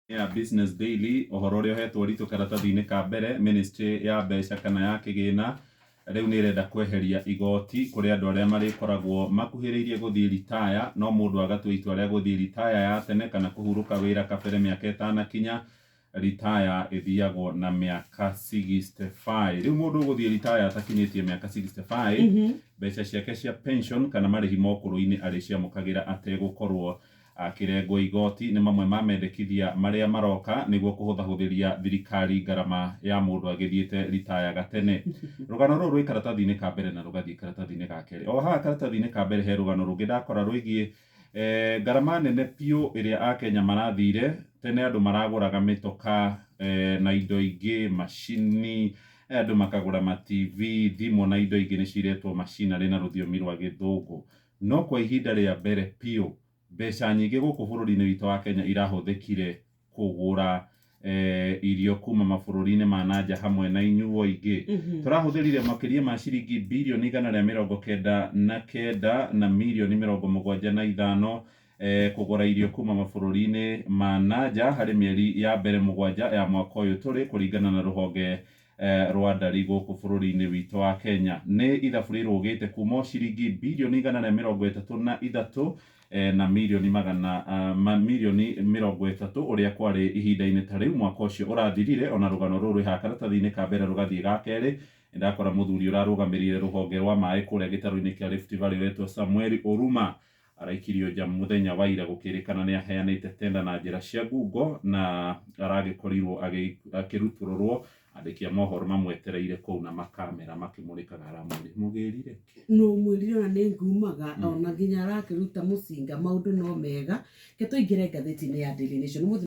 Ya Business Daily, ũhoro ũrĩa ũhetwo ũritũ karatathi-inĩ ka mbere, ministry ya mbeca kana ya kĩgĩna rĩu nĩ ĩrenda kweheria igoti kũrĩ andũ arĩa marĩkoragwo makuhĩrĩirie gũthiĩ ritaya, no mũndũ agatua itua rĩa gũthiĩ ritaya ya tene kana kũhurũka wĩra kabere mĩaka ĩtanakinya. Ritaya ĩthiagwo na mĩaka 65. Rĩu mũndũ ũgũthiĩ ritaya atakinyĩtie mĩaka 65, mbeca ciake cia pension kana marĩhi ma ũkũrũ-inĩ arĩciamũkagĩra ategũkorwo akĩrengwo igoti. Nĩ mamwe ma mendekithia marĩa maroka nĩguo kũhũthahũthĩria thirikari ngarama ya mũndũ agĩthiĩte ritaya gatene. Rũgano rũrũ rwĩ karatathi-inĩ ka mbere na rũgathiĩ karatathi-inĩ ga kerĩ. O haha karatathi-inĩ ka mbere he rũgano rũngĩ ndakora rwĩgiĩ ngarama nene biũ ĩrĩa Akenya marathire. Tene andũ maragũraga mĩtoka na indo ingĩ, macini, andũ makagũra ma TV, thimũ na indo ingĩ nĩcio iretwo machinery na rũthiomi rwa Gĩthũngũ. No kwa ihinda rĩa mbere biũ, mbeca nyingĩ gũkũ bũrũri-inĩ witũ wa Kenya irahũthĩkire kũgũra irio kuma mabũrũri-inĩ ma nanja hamwe na inyuo ingĩ. Tũrahũthĩrire makĩria ma ciringi birioni 199 na mirioni 75 kũgũra irio kuma mabũrũri-inĩ ma nanja harĩ mĩeri ya mbere 7 ya mwaka ũyũ tũrĩ, kũringana na rũhonge rwa ndari gũkũ bũrũri-inĩ witũ wa Kenya. Nĩ ithabu rĩrũgĩte kuma ciringi birioni 133 na mirioni magana mirioni 30 ũrĩa kwarĩ ihinda-inĩ ta rĩu mwaka ũcio ũrathirire. Ona rũgano rũrũ rwĩ haha karatathi-inĩ ka mbere rũgathiĩ ga kerĩ. Ndakora mũthuri ũrarũgamĩrĩire rũhonge rwa maĩ kũrĩa gĩtarũ-inĩ kĩa Rift Valley ũretwo Samuel Oruma araikirio nja mũthenya wa ira gũkĩrĩkana nĩ aheanĩte tenda na njĩra cia ngungo na aragĩkorirwo akĩrutũrũrwo. Andĩki a mohoro mamwetereire kũu na makamera makĩmũrĩkaga, aramwĩrire mũgĩrire kĩ? No mwĩrire ona nĩ ngumaga ona nginya arakĩruta mũcinga, maũndũ no mega. Ke tũingĩre ngathĩti-inĩ ya Daily Nation. Ũmũthĩ.